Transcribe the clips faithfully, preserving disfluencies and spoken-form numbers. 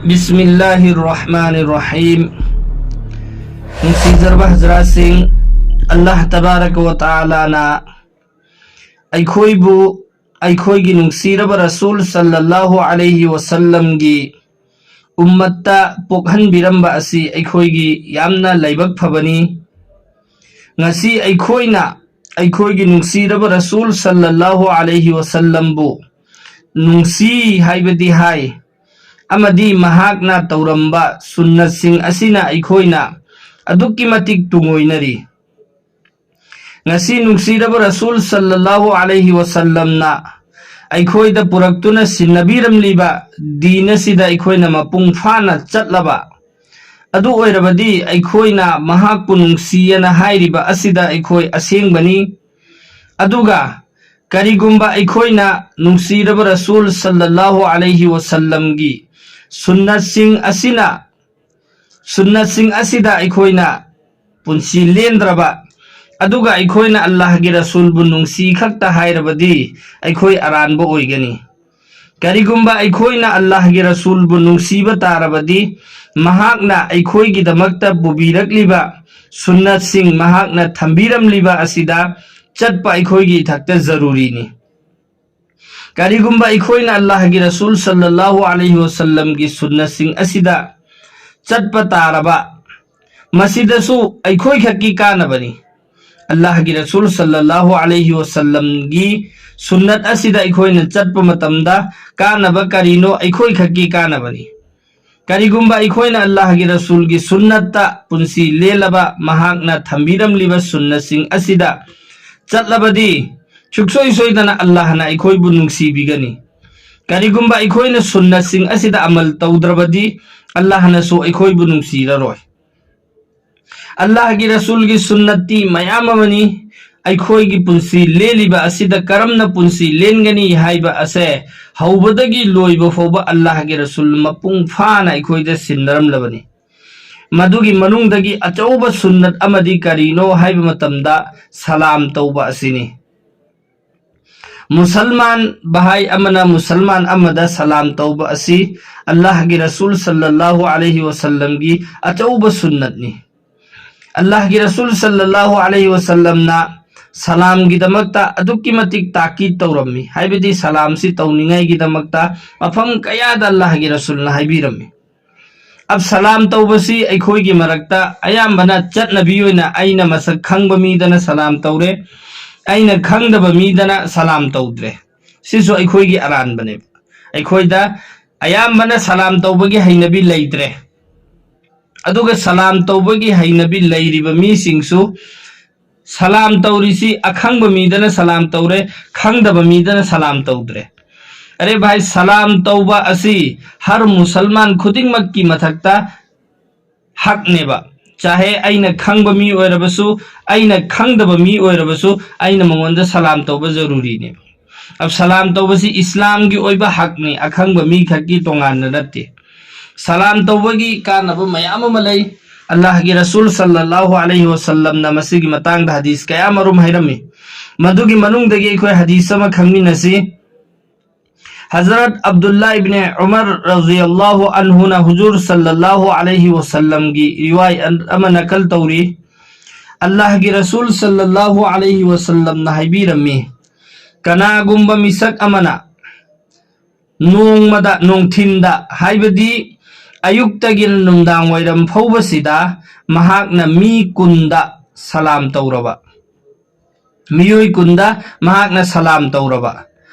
ꯕꯤꯁꯃꯤꯜꯂꯥꯍꯤꯔ ꯔꯍꯃꯥꯅꯤꯔ ꯔꯍꯤꯝ꯫ ꯅꯨꯡꯁꯤꯖꯔꯕ ꯍꯖꯔꯥꯠꯁꯤꯡ, ꯑꯜꯂꯥꯍ ꯇꯕꯥꯔꯀ ꯋ ꯇꯥꯂꯥꯅ ꯑꯩꯈꯣꯏꯕꯨ ꯑꯩꯈꯣꯏꯒꯤ ꯅꯨꯡꯁꯤꯔꯕ ꯔꯁꯨꯜ ꯁꯜꯂꯜꯂꯥꯍꯨ ꯑꯂꯩꯍꯤ ꯋꯁꯜꯂꯝꯒꯤ ꯎꯝꯃꯠꯇ ꯄꯣꯛꯍꯟꯕꯤꯔꯝꯕ ꯑꯁꯤ ꯑꯩꯈꯣꯏꯒꯤ ꯌꯥꯝꯅ ꯂꯥꯏꯕꯛ ꯐꯕꯅꯤ꯫ ꯉꯁꯤ ꯑꯩꯈꯣꯏꯅ ꯑꯩꯈꯣꯏꯒꯤ ꯅꯨꯡꯁꯤꯔꯕ ꯔꯁꯨꯜ ꯁꯜꯂꯜꯂꯥꯍꯨ ꯑꯂꯩꯍꯤ ꯋꯁꯜꯂꯝꯕꯨ ꯅꯨꯡꯁꯤ ꯍꯥꯏꯕꯗꯤ ꯍꯥꯏ, ꯑꯃꯗꯤ ꯃꯍꯥꯛꯅ ꯇꯧꯔꯝꯕ ꯁꯨꯟꯅꯠꯁꯤꯡ ꯑꯁꯤꯅ ꯑꯩꯈꯣꯏꯅ ꯑꯗꯨꯛꯀꯤ ꯃꯇꯤꯛ ꯇꯨꯡꯑꯣꯏꯅꯔꯤ꯫ ꯉꯁꯤ ꯅꯨꯡꯁꯤꯔꯕ ꯔꯁꯨꯜ ꯁꯜꯂꯜꯂꯥꯍꯨ ꯑꯂꯩꯍꯤ ꯋꯁꯜꯂꯝꯅ ꯑꯩꯈꯣꯏꯗ ꯄꯨꯔꯛꯇꯨꯅ ꯁꯤꯟꯅꯕꯤꯔꯝꯂꯤꯕ ꯗꯤꯟ ꯑꯁꯤꯗ ꯑꯩꯈꯣꯏꯅ ꯃꯄꯨꯡ ꯐꯥꯅ ꯆꯠꯂꯕ ꯑꯗꯨ ꯑꯣꯏꯔꯕꯗꯤ, ꯑꯩꯈꯣꯏꯅ ꯃꯍꯥꯛꯄꯨ ꯅꯨꯡꯁꯤꯌꯦꯅ ꯍꯥꯏꯔꯤꯕ ꯑꯁꯤꯗ ꯑꯩꯈꯣꯏ ꯑꯁꯦꯡꯕꯅꯤ꯫ ꯑꯗꯨꯒ ꯀꯔꯤꯒꯨꯝꯕ ꯑꯩꯈꯣꯏꯅ ꯅꯨꯡꯁꯤꯔꯕ ꯔꯁꯨꯜ ꯁꯜꯂꯜꯂꯥꯍꯨ ꯑꯂꯩꯍꯤ ꯋꯁꯜꯂꯝꯒꯤ ꯁꯨꯟꯅꯠꯁꯤꯡ ꯑꯁꯤꯅ, ꯁꯨꯟꯅꯠꯁꯤꯡ ꯑꯁꯤꯗ ꯑꯩꯈꯣꯏꯅ ꯄꯨꯟꯁꯤ ꯂꯦꯟꯗ꯭ꯔꯕ, ꯑꯗꯨꯒ ꯑꯩꯈꯣꯏꯅ ꯑꯜꯂꯥꯍꯒꯤ ꯔꯁꯨꯜꯕꯨ ꯅꯨꯡꯁꯤ ꯈꯛꯇ ꯍꯥꯏꯔꯕꯗꯤ, ꯑꯩꯈꯣꯏ ꯑꯔꯥꯟꯕ ꯑꯣꯏꯒꯅꯤ꯫ ꯀꯔꯤꯒꯨꯝꯕ ꯑꯩꯈꯣꯏꯅ ꯑꯜꯂꯥꯍꯒꯤ ꯔꯁꯨꯜꯕꯨ ꯅꯨꯡꯁꯤꯕ ꯇꯥꯔꯕꯗꯤ, ꯃꯍꯥꯛꯅ ꯑꯩꯈꯣꯏꯒꯤꯗꯃꯛꯇ ꯄꯨꯕꯤꯔꯛꯂꯤꯕ ꯁꯨꯟꯅꯠꯁꯤꯡ, ꯃꯍꯥꯛꯅ ꯊꯝꯕꯤꯔꯝꯂꯤꯕ ꯑꯁꯤꯗ ꯆꯠꯄ ꯑꯩꯈꯣꯏꯒꯤ ꯏꯊꯛꯇ ꯖꯔꯨꯔꯤꯅꯤ꯫ ꯀꯔꯤꯒꯨꯝꯕ ꯑꯩꯈꯣꯏꯅ ꯑꯜꯂꯥꯍꯒꯤ ꯔꯁꯨꯜ ꯁꯜꯂꯜꯂꯥꯍꯨ ꯑꯂꯩꯍꯤ ꯋꯁꯜꯂꯝꯒꯤ ꯁꯨꯟꯅꯠꯁꯤꯡ ꯑꯁꯤꯗ ꯆꯠꯄ ꯇꯥꯔꯕ, ꯃꯁꯤꯗꯁꯨ ꯑꯩꯈꯣꯏ ꯈꯛꯀꯤ ꯀꯥꯟꯅꯕꯅꯤ꯫ ꯑꯜꯂꯥꯍꯒꯤ ꯔꯁꯨꯜ ꯁꯜꯂꯜꯂꯥꯍꯨ ꯑꯂꯩꯍꯤ ꯋꯁꯜꯂꯝꯒꯤ ꯁꯨꯟꯅꯠ ꯑꯁꯤꯗ ꯑꯩꯈꯣꯏꯅ ꯆꯠꯄ ꯃꯇꯝꯗ ꯀꯥꯟꯅꯕ ꯀꯔꯤꯅꯣ? ꯑꯩꯈꯣꯏ ꯈꯛꯀꯤ ꯀꯥꯟꯅꯕꯅꯤ꯫ ꯀꯔꯤꯒꯨꯝꯕ ꯑꯩꯈꯣꯏꯅ ꯑꯜꯂꯥꯍꯒꯤ ꯔꯁꯨꯜꯒꯤ ꯁꯨꯟꯅꯠꯇ ꯄꯨꯟꯁꯤ ꯂꯦꯜꯂꯕ, ꯃꯍꯥꯛꯅ ꯊꯝꯕꯤꯔꯝꯂꯤꯕ ꯁꯨꯟꯅꯠꯁꯤꯡ ꯑꯁꯤꯗ ꯆꯠꯂꯕꯗꯤ, ꯁꯨꯛꯁꯣꯏ ꯁꯣꯏꯗꯅ ꯑꯜꯂꯥꯍꯅ ꯑꯩꯈꯣꯏꯕꯨ ꯅꯨꯡꯁꯤꯕꯤꯒꯅꯤ꯫ ꯀꯔꯤꯒꯨꯝꯕ ꯑꯩꯈꯣꯏꯅ ꯁꯨꯟꯅꯠꯁꯤꯡ ꯑꯁꯤꯗ ꯑꯃꯜ ꯇꯧꯗ꯭ꯔꯕꯗꯤ, ꯑꯜꯂꯥꯍꯅꯁꯨ ꯑꯩꯈꯣꯏꯕꯨ ꯅꯨꯡꯁꯤꯔꯔꯣꯏ꯫ ꯑꯜꯂꯥꯍꯒꯤ ꯔꯁꯨꯜꯒꯤ ꯁꯨꯟꯅꯠꯇꯤ ꯃꯌꯥꯝ ꯑꯃꯅꯤ꯫ ꯑꯩꯈꯣꯏꯒꯤ ꯄꯨꯟꯁꯤ ꯂꯦꯜꯂꯤꯕ ꯑꯁꯤꯗ ꯀꯔꯝꯅ ꯄꯨꯟꯁꯤ ꯂꯦꯟꯒꯅꯤ ꯍꯥꯏꯕ ꯑꯁꯦ ꯍꯧꯕꯗꯒꯤ ꯂꯣꯏꯕ ꯐꯥꯎꯕ ꯑꯜꯂꯥꯍꯒꯤ ꯔꯁꯨꯜ ꯃꯄꯨꯡ ꯐꯥꯅ ꯑꯩꯈꯣꯏꯗ ꯁꯤꯟꯅꯔꯝꯂꯕꯅꯤ꯫ ꯃꯗꯨꯒꯤ ꯃꯅꯨꯡꯗꯒꯤ ꯑꯆꯧꯕ ꯁꯨꯟꯅꯠ ꯑꯃꯗꯤ ꯀꯔꯤꯅꯣ ꯍꯥꯏꯕ ꯃꯇꯝꯗ, ꯁꯂꯥꯝ ꯇꯧꯕ ꯑꯁꯤꯅꯤ꯫ ꯃꯨꯁꯜꯃꯥꯟ ꯚꯥꯏ ꯑꯃꯅ ꯃꯨꯁꯜꯃꯥꯟ ꯑꯃꯗ ꯁꯂꯥꯝ ꯇꯧꯕ ꯑꯁꯤ ꯑꯜꯂꯥꯍꯒꯤ ꯔꯁꯨꯜ ꯁꯜꯂꯜꯂꯥꯍꯨ ꯑꯂꯩꯍꯤ ꯋꯁꯜꯂꯝꯒꯤ ꯑꯆꯧꯕ ꯁꯨꯟꯅꯠꯅꯤ꯫ ꯑꯜꯂꯥꯍꯒꯤ ꯔꯁꯨꯜ ꯁꯜꯂꯜꯂꯥꯍꯨ ꯑꯂꯩꯍꯤ ꯋꯁꯜꯂꯝꯅ ꯁꯂꯥꯝꯒꯤꯗꯃꯛꯇ ꯑꯗꯨꯛꯀꯤ ꯃꯇꯤꯛ ꯇꯥꯀꯤꯗ ꯇꯧꯔꯝꯃꯤ, ꯍꯥꯏꯕꯗꯤ ꯁꯂꯥꯝꯁꯤ ꯇꯧꯅꯤꯡꯉꯥꯏꯒꯤꯗꯃꯛꯇ ꯃꯐꯝ ꯀꯌꯥꯗ ꯑꯜꯂꯥꯍꯒꯤ ꯔꯁꯨꯜꯅ ꯍꯥꯏꯕꯤꯔꯝꯃꯤ꯫ ꯑꯕ ꯁꯂꯥꯝ ꯇꯧꯕꯁꯤ ꯑꯩꯈꯣꯏꯒꯤ ꯃꯔꯛꯇ ꯑꯌꯥꯝꯕꯅ ꯆꯠꯅꯕꯤ ꯑꯣꯏꯅ ꯑꯩꯅ ꯃꯁꯛ ꯈꯪꯕ ꯃꯤꯗꯅ ꯁꯂꯥꯝ ꯇꯧꯔꯦ, ꯑꯩꯅ ꯈꯪꯗꯕ ꯃꯤꯗꯅ ꯁꯂꯥꯝ ꯇꯧꯗ꯭ꯔꯦ꯫ ꯁꯤꯁꯨ ꯑꯩꯈꯣꯏꯒꯤ ꯑꯔꯥꯟꯕꯅꯦꯕ꯫ ꯑꯩꯈꯣꯏꯗ ꯑꯌꯥꯝꯕꯅ ꯁꯂꯥꯝ ꯇꯧꯕꯒꯤ ꯍꯩꯅꯕꯤ ꯂꯩꯇ꯭ꯔꯦ꯫ ꯑꯗꯨꯒ ꯁꯂꯥꯝ ꯇꯧꯕꯒꯤ ꯍꯩꯅꯕꯤ ꯂꯩꯔꯤꯕ ꯃꯤꯁꯤꯡꯁꯨ ꯁꯂꯥꯝ ꯇꯧꯔꯤꯁꯤ ꯑꯈꯪꯕ ꯃꯤꯗꯅ ꯁꯂꯥꯝ ꯇꯧꯔꯦ, ꯈꯪꯗꯕ ꯃꯤꯗꯅ ꯁꯂꯥꯝ ꯇꯧꯗ꯭ꯔꯦ꯫ ꯑꯔꯦ ꯚꯥꯏ, ꯁꯂꯥꯝ ꯇꯧꯕ ꯑꯁꯤ ꯍꯔ ꯃꯨꯁꯜꯃꯥꯟ ꯈꯨꯗꯤꯡꯃꯛꯀꯤ ꯃꯊꯛꯇ ꯍꯛꯅꯦꯕ꯫ ꯆꯥꯍꯦ ꯑꯩꯅ ꯈꯪꯕ ꯃꯤ ꯑꯣꯏꯔꯕꯁꯨ, ꯑꯩꯅ ꯈꯪꯗꯕ ꯃꯤ ꯑꯣꯏꯔꯕꯁꯨ, ꯑꯩꯅ ꯃꯉꯣꯟꯗ ꯁꯂꯥꯝ ꯇꯧꯕ ꯖꯔꯨꯔꯤꯅꯦꯕ꯫ ꯑꯕ ꯁꯂꯥꯝ ꯇꯧꯕꯁꯤ ꯏꯁꯂꯥꯝꯒꯤ ꯑꯣꯏꯕ ꯍꯛꯅꯤ, ꯑꯈꯪꯕ ꯃꯤ ꯈꯛꯀꯤ ꯇꯣꯉꯥꯟꯅ ꯅꯠꯇꯦ꯫ ꯁꯂꯥꯝ ꯇꯧꯕꯒꯤ ꯀꯥꯟꯅꯕ ꯃꯌꯥꯝ ꯑꯃ ꯂꯩ꯫ ꯑꯜꯂꯥꯍꯒꯤ ꯔꯁꯨꯜ ꯁꯜꯂꯜꯂꯥꯍꯨ ꯑꯂꯩꯍꯤ ꯋꯁꯜꯂꯝꯅ ꯃꯁꯤꯒꯤ ꯃꯇꯥꯡꯗ ꯍꯗꯤꯁ ꯀꯌꯥ ꯃꯔꯨꯝ ꯍꯥꯏꯔꯝꯃꯤ꯫ ꯃꯗꯨꯒꯤ ꯃꯅꯨꯡꯗꯒꯤ ꯑꯩꯈꯣꯏ ꯍꯗꯤꯁ ꯑꯃ ꯈꯪꯃꯤꯟꯅꯁꯤ꯫ ꯍꯖꯔꯠ ꯑꯕꯗꯨꯜꯂꯥ ꯏꯕꯅꯦ ꯎꯃꯔ ꯔꯖꯤꯌꯜꯂꯥꯍꯨ ꯑꯟꯍꯨꯅ ꯍꯨꯖꯨꯔ ꯁꯜꯂꯜꯂꯥꯍꯨ ꯑꯂꯩꯍꯤ ꯋꯁꯜꯂꯝꯒꯤ ꯔꯤꯋꯥꯌꯠ ꯑꯃ ꯅꯀꯜ ꯇꯧꯔꯤ꯫ ꯑꯜꯂꯥꯍꯒꯤ ꯔꯁꯨꯜ ꯁꯜꯂꯜꯂꯥꯍꯨ ꯑꯂꯩꯍꯤ ꯋꯁꯜꯂꯝꯅ ꯍꯥꯏꯕꯤꯔꯝꯃꯤ, ꯀꯅꯥꯒꯨꯝꯕ ꯃꯤꯁꯛ ꯑꯃꯅ ꯅꯣꯡꯃꯗ, ꯅꯨꯡꯊꯤꯟꯗ, ꯍꯥꯏꯕꯗꯤ ꯑꯌꯨꯛꯇꯒꯤꯅ ꯅꯨꯡꯗꯥꯡ ꯋꯥꯏꯔꯝ ꯐꯥꯎꯕꯁꯤꯗ ꯃꯍꯥꯛꯅ ꯃꯤ ꯀꯨꯟꯗ ꯁꯂꯥꯝ ꯇꯧꯔꯕ, ꯃꯤꯑꯣꯏ ꯀꯨꯟꯗ ꯃꯍꯥꯛꯅ ꯁꯂꯥꯝ ꯇꯧꯔꯕ꯫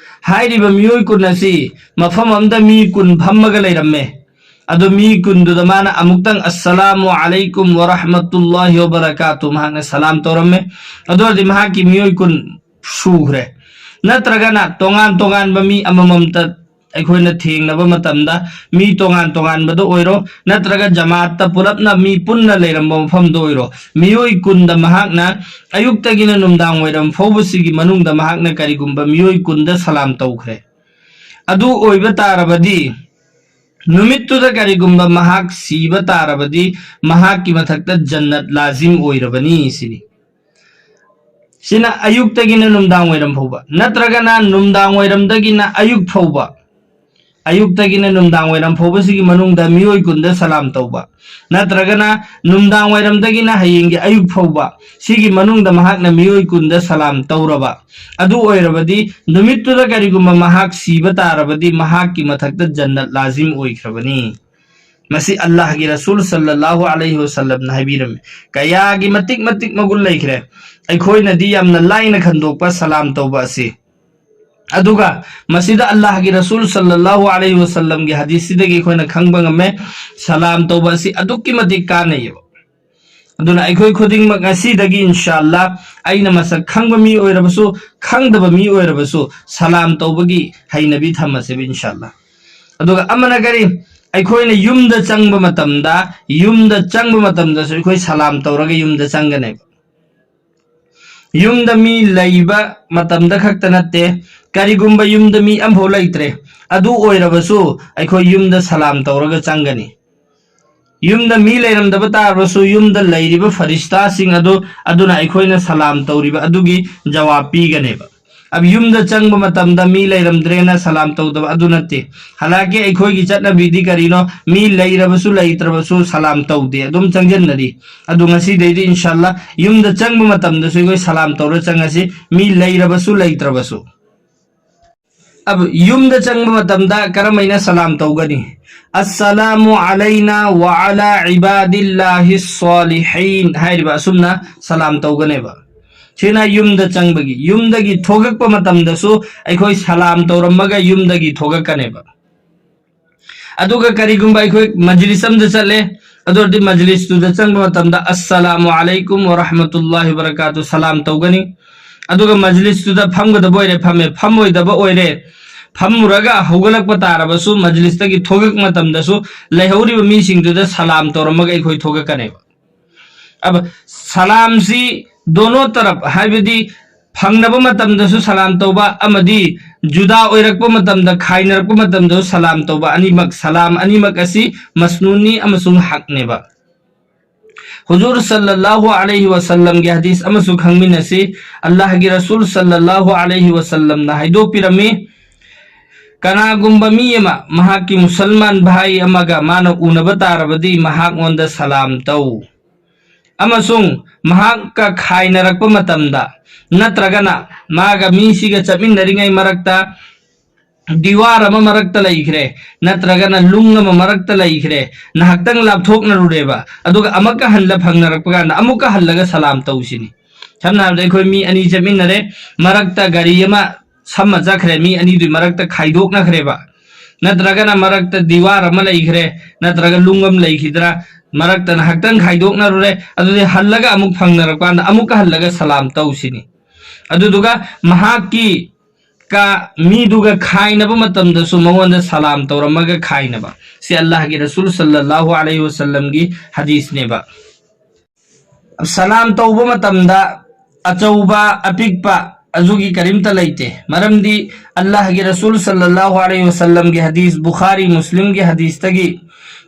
ꯍꯥꯏꯔꯤꯕ ꯃꯤꯑꯣꯏ ꯀꯨꯟ ꯑꯁꯤ ꯃꯐꯝ ꯑꯃꯗ ꯃꯤ ꯀꯨꯟ ꯐꯝꯃꯒ ꯂꯩꯔꯝꯃꯦ꯫ ꯑꯗꯣ ꯃꯤ ꯀꯨꯟꯗꯨꯗ ꯃꯥꯅ ꯑꯃꯨꯛꯇꯪ "ꯑꯁꯁꯂꯥꯃꯨ ꯑꯂꯩꯀꯨꯝ ꯋꯔꯍꯃꯇꯨꯜꯂꯥꯍꯤ ꯋꯕꯔꯀꯥꯇꯨ" ꯃꯍꯥꯛꯅ ꯁꯂꯥꯝ ꯇꯧꯔꯝꯃꯦ꯫ ꯑꯗꯨ ꯑꯣꯏꯔꯗꯤ ꯃꯍꯥꯛꯀꯤ ꯃꯤꯑꯣꯏ ꯀꯨꯟ ꯁꯨꯈ꯭ꯔꯦ꯫ ꯅꯠꯇ꯭ꯔꯒꯅ ꯇꯣꯉꯥꯟ ꯇꯣꯉꯥꯟꯕ ꯃꯤ ꯑꯃꯃꯝꯇ ꯑꯩꯈꯣꯏꯅ ꯊꯦꯡꯅꯕ ꯃꯇꯝꯗ, ꯃꯤ ꯇꯣꯉꯥꯟ ꯇꯣꯉꯥꯟꯕꯗ ꯑꯣꯏꯔꯣ, ꯅꯠꯇ꯭ꯔꯒ ꯖꯃꯥꯠꯇ ꯄꯨꯂꯞꯅ ꯃꯤ ꯄꯨꯟꯅ ꯂꯩꯔꯝꯕ ꯃꯐꯝꯗ ꯑꯣꯏꯔꯣ, ꯃꯤꯑꯣꯏ ꯀꯨꯟꯗ ꯃꯍꯥꯛꯅ, ꯑꯌꯨꯛꯇꯒꯤꯅ ꯅꯨꯡꯗꯥꯡ ꯋꯥꯏꯔꯝ ꯐꯥꯎꯕꯁꯤꯒꯤ ꯃꯅꯨꯡꯗ ꯃꯍꯥꯛꯅ ꯀꯔꯤꯒꯨꯝꯕ ꯃꯤꯑꯣꯏ ꯀꯨꯟꯗ ꯁꯂꯥꯝ ꯇꯧꯈ꯭ꯔꯦ꯫ ꯑꯗꯨ ꯑꯣꯏꯕ ꯇꯥꯔꯕꯗꯤ, ꯅꯨꯃꯤꯠꯇꯨꯗ ꯀꯔꯤꯒꯨꯝꯕ ꯃꯍꯥꯛ ꯁꯤꯕ ꯇꯥꯔꯕꯗꯤ, ꯃꯍꯥꯛꯀꯤ ꯃꯊꯛꯇ ꯖꯟꯅꯠ ꯂꯥꯖꯤꯝ ꯑꯣꯏꯔꯕꯅꯤ ꯁꯤꯅꯤ꯫ ꯁꯤꯅ ꯑꯌꯨꯛꯇꯒꯤꯅ ꯅꯨꯡꯗꯥꯡ ꯋꯥꯏꯔꯝ ꯐꯥꯎꯕ, ꯅꯠꯇ꯭ꯔꯒꯅ ꯅꯨꯡꯗꯥꯡ ꯋꯥꯏꯔꯝꯗꯒꯤꯅ ꯑꯌꯨꯛ ꯐꯥꯎꯕ, ꯑꯌꯨꯛꯇꯒꯤꯅ ꯅꯨꯡꯗꯥꯡ ꯋꯥꯏꯔꯝ ꯐꯥꯎꯕꯁꯤꯒꯤ ꯃꯅꯨꯡꯗ ꯃꯤꯑꯣꯏ ꯀꯨꯟꯗ ꯁꯂꯥꯝ ꯇꯧꯕ, ꯅꯠꯇ꯭ꯔꯒꯅ ꯅꯨꯡꯗꯥꯡ ꯋꯥꯏꯔꯝꯗꯒꯤꯅ ꯍꯌꯦꯡꯒꯤ ꯑꯌꯨꯛ ꯐꯥꯎꯕ, ꯁꯤꯒꯤ ꯃꯅꯨꯡꯗ ꯃꯍꯥꯛꯅ ꯃꯤꯑꯣꯏ ꯀꯨꯟꯗ ꯁꯂꯥꯝ ꯇꯧꯔꯕ, ꯑꯗꯨ ꯑꯣꯏꯔꯕꯗꯤ ꯅꯨꯃꯤꯠꯇꯨꯗ ꯀꯔꯤꯒꯨꯝꯕ ꯃꯍꯥꯛ ꯁꯤꯕ ꯇꯥꯔꯕꯗꯤ ꯃꯍꯥꯛꯀꯤ ꯃꯊꯛꯇ ꯖꯟꯅꯠ ꯂꯥꯖꯤꯝ ꯑꯣꯏꯈ꯭ꯔꯕꯅꯤ꯫ ꯃꯁꯤ ꯑꯜꯂꯥꯍꯒꯤ ꯔꯁꯨꯜ ꯁꯜꯂꯜꯂꯥꯍꯨ ꯑꯂꯩꯍꯤ ꯋꯁꯜꯂꯝꯅ ꯍꯥꯏꯕꯤꯔꯝꯃꯤ꯫ ꯀꯌꯥꯒꯤ ꯃꯇꯤꯛ ꯃꯇꯤꯛ ꯃꯒꯨꯟ ꯂꯩꯈ꯭ꯔꯦ꯫ ꯑꯩꯈꯣꯏꯅꯗꯤ ꯌꯥꯝꯅ ꯂꯥꯏꯅ ꯈꯟꯗꯣꯛꯄ ꯁꯂꯥꯝ ꯇꯧꯕ ꯑꯁꯤ꯫ ꯑꯗꯨꯒ ꯃꯁꯤꯗ ꯑꯜꯂꯥꯍꯒꯤ ꯔꯁꯨꯜ ꯁꯜꯂꯜꯂꯥꯍꯨ ꯑꯂꯩꯍꯤ ꯋꯁꯜꯂꯝꯒꯤ ꯍꯗꯤꯁꯁꯤꯗꯒꯤ ꯑꯩꯈꯣꯏꯅ ꯈꯪꯕ ꯉꯝꯃꯦ, ꯁꯂꯥꯝ ꯇꯧꯕ ꯑꯁꯤ ꯑꯗꯨꯛꯀꯤ ꯃꯇꯤꯛ ꯀꯥꯟꯅꯩꯌꯦꯕ꯫ ꯑꯗꯨꯅ ꯑꯩꯈꯣꯏ ꯈꯨꯗꯤꯡꯃꯛ ꯉꯁꯤꯗꯒꯤ ꯏꯟꯁꯥ ꯑꯜꯂꯥ, ꯑꯩꯅ ꯃꯁꯛ ꯈꯪꯕ ꯃꯤ ꯑꯣꯏꯔꯕꯁꯨ, ꯈꯪꯗꯕ ꯃꯤ ꯑꯣꯏꯔꯕꯁꯨ, ꯁꯂꯥꯝ ꯇꯧꯕꯒꯤ ꯍꯩꯅꯕꯤ ꯊꯝꯃꯁꯦꯕ ꯏꯟꯁꯥ ꯑꯜꯂꯥ꯫ ꯑꯗꯨꯒ ꯑꯃꯅ ꯀꯔꯤ? ꯑꯩꯈꯣꯏꯅ ꯌꯨꯝꯗ ꯆꯪꯕ ꯃꯇꯝꯗ, ꯌꯨꯝꯗ ꯆꯪꯕ ꯃꯇꯝꯗꯁꯨ ꯑꯩꯈꯣꯏ ꯁꯂꯥꯝ ꯇꯧꯔꯒ ꯌꯨꯝꯗ ꯆꯪꯒꯅꯦꯕ꯫ ꯌꯨꯝꯗ ꯃꯤ ꯂꯩꯕ ꯃꯇꯝꯗ ꯈꯛꯇ ꯅꯠꯇꯦ, ꯀꯔꯤꯒꯨꯝꯕ ꯌꯨꯝꯗ ꯃꯤ ꯑꯃꯐꯥꯎ ꯂꯩꯇ꯭ꯔꯦ, ꯑꯗꯨ ꯑꯣꯏꯔꯕꯁꯨ ꯑꯩꯈꯣꯏ ꯌꯨꯝꯗ ꯁꯂꯥꯝ ꯇꯧꯔꯒ ꯆꯪꯒꯅꯤ꯫ ꯌꯨꯝꯗ ꯃꯤ ꯂꯩꯔꯝꯗꯕ ꯇꯥꯔꯕꯁꯨ ꯌꯨꯝꯗ ꯂꯩꯔꯤꯕ ꯐꯔꯤꯁꯇꯥꯁꯤꯡ ꯑꯗꯨ, ꯑꯗꯨꯅ ꯑꯩꯈꯣꯏꯅ ꯁꯂꯥꯝ ꯇꯧꯔꯤꯕ ꯑꯗꯨꯒꯤ ꯖꯋꯥꯕ ꯄꯤꯒꯅꯦꯕ꯫ ꯑꯕ ꯌꯨꯝꯗ ꯆꯪꯕ ꯃꯇꯝꯗ ꯃꯤ ꯂꯩꯔꯝꯗ꯭ꯔꯦꯅ ꯁꯂꯥꯝ ꯇꯧꯗꯕ ꯑꯗꯨ ꯅꯠꯇꯦ꯫ ꯍꯥꯂꯥꯀꯤ ꯑꯩꯈꯣꯏꯒꯤ ꯆꯠꯅꯕꯤꯗꯤ ꯀꯔꯤꯅꯣ? ꯃꯤ ꯂꯩꯔꯕꯁꯨ ꯂꯩꯇ꯭ꯔꯕꯁꯨ ꯁꯂꯥꯝ ꯇꯧꯗꯦ, ꯑꯗꯨꯝ ꯆꯪꯁꯤꯟꯅꯔꯤ꯫ ꯑꯗꯨ ꯉꯁꯤꯗꯩꯗꯤ ꯏꯟꯁꯥ ꯑꯜꯂꯥ ꯌꯨꯝꯗ ꯆꯪꯕ ꯃꯇꯝꯗꯁꯨ ꯑꯩꯈꯣꯏ ꯁꯂꯥꯝ ꯇꯧꯔ ꯆꯪꯉꯁꯤ, ꯃꯤ ꯂꯩꯔꯕꯁꯨ ꯂꯩꯇ꯭ꯔꯕꯁꯨ꯫ ꯑꯕ ꯌꯨꯝꯗ ꯆꯪꯕ ꯃꯇꯝꯗ ꯀꯔꯝꯍꯥꯏꯅ ꯁꯂꯥꯝ ꯇꯧꯒꯅꯤ? "ꯑꯁꯁꯂꯥꯃꯨ ꯑꯂꯩꯅꯥ ꯋ ꯑꯂꯥ ꯏꯕꯥꯗꯤꯜꯂꯥꯍꯤ ꯁꯥꯂꯤꯍꯤꯟ" ꯍꯥꯏꯔꯤꯕ ꯑꯁꯨꯝꯅ ꯁꯂꯥꯝ ꯇꯧꯒꯅꯦꯕ꯫ ꯁꯤꯅ ꯌꯨꯝꯗ ꯆꯪꯕꯒꯤ, ꯌꯨꯝꯗꯒꯤ ꯊꯣꯛꯂꯛꯄ ꯃꯇꯝꯗꯁꯨ ꯑꯩꯈꯣꯏ ꯁꯂꯥꯝ ꯇꯧꯔꯝꯃꯒ ꯌꯨꯝꯗꯒꯤ ꯊꯣꯛꯂꯛꯀꯅꯦꯕ꯫ ꯑꯗꯨꯒ ꯀꯔꯤꯒꯨꯝꯕ ꯑꯩꯈꯣꯏ ꯃꯖꯂꯤꯁ ꯑꯃꯗ ꯆꯠꯂꯦ, ꯑꯗꯨ ꯑꯣꯏꯔꯗꯤ ꯃꯖꯂꯤꯁꯇꯨꯗ ꯆꯪꯕ ꯃꯇꯝꯗ "ꯑꯁꯁꯂꯥꯃꯨ ꯑꯂꯩꯀꯨꯝ ꯋ ꯔꯍꯃꯇꯨꯜꯂꯥꯍꯤ ꯋ ꯕꯔꯀꯥꯇꯨ" ꯁꯂꯥꯝ ꯇꯧꯒꯅꯤ꯫ ꯑꯗꯨꯒ ꯃꯖꯂꯤꯁꯇꯨꯗ ꯐꯝꯒꯗꯕ ꯑꯣꯏꯔꯦ, ꯐꯝꯃꯦ, ꯐꯝꯃꯣꯏꯗꯕ ꯑꯣꯏꯔꯦ, ꯐꯝꯃꯨꯔꯒ ꯍꯧꯒꯠꯂꯛꯄ ꯇꯥꯔꯕꯁꯨ ꯃꯖꯂꯤꯁꯇꯒꯤ ꯊꯣꯛꯂꯛꯄ ꯃꯇꯝꯗꯁꯨ ꯂꯩꯍꯧꯔꯤꯕ ꯃꯤꯁꯤꯡꯗꯨꯗ ꯁꯂꯥꯝ ꯇꯧꯔꯝꯃꯒ ꯑꯩꯈꯣꯏ ꯊꯣꯛꯂꯛꯀꯅꯦꯕ꯫ ꯑꯕ ꯁꯂꯥꯝꯁꯤ ꯗꯣꯅꯣ ꯇꯔꯞ, ꯍꯥꯏꯕꯗꯤ ꯐꯪꯅꯕ ꯃꯇꯝꯗꯁꯨ ꯁꯂꯥꯝ ꯇꯧꯕ ꯑꯃꯗꯤ ꯖꯨꯗꯥ ꯑꯣꯏꯔꯛꯄ ꯃꯇꯝꯗ, ꯈꯥꯏꯅꯔꯛꯄ ꯃꯇꯝꯗꯁꯨ ꯁꯂꯥꯝ ꯇꯧꯕ, ꯑꯅꯤꯃꯛ, ꯁꯂꯥꯝ ꯑꯅꯤꯃꯛ ꯑꯁꯤ ꯃꯁꯅꯨꯟꯅꯤ ꯑꯃꯁꯨꯡ ꯍꯛꯅꯦꯕ꯫ ꯍꯨꯖꯨꯔ ꯁꯜꯂꯜꯂꯥꯍꯨ ꯑꯂꯩꯍꯤ ꯋꯁꯜꯂꯝꯒꯤ ꯍꯗꯤꯁ ꯑꯃꯁꯨ ꯈꯪꯃꯤꯟꯅꯁꯤ꯫ ꯑꯜꯂꯥꯍꯒꯤ ꯔꯁꯨꯜ ꯁꯜꯂꯜꯂꯥꯍꯨ ꯑꯂꯩꯍꯤ ꯋꯁꯜꯂꯝꯅ ꯍꯥꯏꯗꯣꯛꯄꯤꯔꯝꯃꯤ, "ꯀꯅꯥꯒꯨꯝꯕ ꯃꯤ ꯑꯃ ꯃꯍꯥꯛꯀꯤ ꯃꯨꯁꯜꯃꯥꯟ ꯚꯥꯏ ꯑꯃꯒ ꯃꯥꯅ ꯎꯅꯕ ꯇꯥꯔꯕꯗꯤ ꯃꯍꯥꯛꯉꯣꯟꯗ ꯁꯂꯥꯝ ꯇꯧ꯫ ꯑꯃꯁꯨꯡ ꯃꯍꯥꯛꯀ ꯈꯥꯏꯅꯔꯛꯄ ꯃꯇꯝꯗ, ꯅꯠꯇ꯭ꯔꯒꯅ ꯃꯥꯒ ꯃꯤꯁꯤꯒ ꯆꯠꯃꯤꯟꯅꯔꯤꯉꯩ ꯃꯔꯛꯇ ꯗꯤꯋꯥꯔ ꯑꯃ ꯃꯔꯛꯇ ꯂꯩꯈ꯭ꯔꯦ, ꯅꯠꯇ꯭ꯔꯒꯅ ꯂꯨꯡ ꯑꯃ ꯃꯔꯛꯇ ꯂꯩꯈ꯭ꯔꯦ, ꯉꯥꯏꯍꯥꯛꯇꯪ ꯂꯥꯞꯊꯣꯛꯅꯔꯨꯔꯦꯕ, ꯑꯗꯨꯒ ꯑꯃꯨꯛꯀ ꯍꯜꯂ ꯐꯪꯅꯔꯛꯄ ꯀꯥꯟꯗ ꯑꯃꯨꯛꯀ ꯍꯜꯂꯒ ꯁꯂꯥꯝ ꯇꯧꯁꯤꯅꯤ"꯫ ꯁꯝꯅ ꯍꯥꯏꯔꯕꯗ ꯑꯩꯈꯣꯏ ꯃꯤ ꯑꯅꯤ ꯆꯠꯃꯤꯟꯅꯔꯦ, ꯃꯔꯛꯇ ꯒꯥꯔꯤ ꯑꯃ ꯁꯝꯃ ꯆꯠꯈ꯭ꯔꯦ, ꯃꯤ ꯑꯅꯤꯗꯨꯒꯤ ꯃꯔꯛꯇ ꯈꯥꯏꯗꯣꯛꯅꯈ꯭ꯔꯦꯕ, ꯅꯠꯇ꯭ꯔꯒꯅ ꯃꯔꯛꯇ ꯗꯤꯋꯥꯔ ꯑꯃ ꯂꯩꯈ꯭ꯔꯦ, ꯅꯠꯇ꯭ꯔꯒ ꯂꯨꯡ ꯑꯃ ꯂꯩꯈꯤꯗ꯭ꯔꯥ, ꯃꯔꯛꯇ ꯉꯥꯏꯍꯥꯛꯇꯪ ꯈꯥꯏꯗꯣꯛꯅꯔꯨꯔꯦ, ꯑꯗꯨꯗꯤ ꯍꯜꯂꯒ ꯑꯃꯨꯛ ꯐꯪꯅꯔꯛꯄ ꯀꯥꯟꯗ ꯑꯃꯨꯛꯀ ꯍꯜꯂꯒ ꯁꯂꯥꯝ ꯇꯧꯁꯤꯅꯤ꯫ ꯑꯗꯨꯗꯨꯒ ꯃꯍꯥꯛꯀꯤ ꯀ ꯃꯤꯗꯨꯒ ꯈꯥꯏꯅꯕ ꯃꯇꯝꯗꯁꯨ ꯃꯉꯣꯟꯗ ꯁꯂꯥꯝ ꯇꯧꯔꯝꯃꯒ ꯈꯥꯏꯅꯕ꯫ ꯁꯤ ꯑꯜꯂꯥꯍꯒꯤ ꯔꯁꯨꯜ ꯁꯜꯂꯜꯂꯥꯍꯨ ꯑꯂꯩꯍꯤ ꯋꯁꯜꯂꯝꯒꯤ ꯍꯗꯤꯁꯅꯦꯕ꯫ ꯁꯂꯥꯝ ꯇꯧꯕ ꯃꯇꯝꯗ ꯑꯆꯧꯕ, ꯑꯄꯤꯛꯄ, ꯑꯗꯨꯒꯤ ꯀꯔꯤꯝꯇ ꯂꯩꯇꯦ꯫ ꯃꯔꯝꯗꯤ ꯑꯜꯂꯥꯍꯒꯤ ꯔꯁꯨꯜ ꯁꯜꯂꯜꯂꯥꯍꯨ ꯑꯂꯩꯍꯤ ꯋꯁꯜꯂꯝꯒꯤ ꯍꯗꯤꯁ, ꯕꯨꯈꯥꯔꯤ, ꯃꯨꯁꯂꯤꯝꯒꯤ ꯍꯗꯤꯁꯇꯒꯤ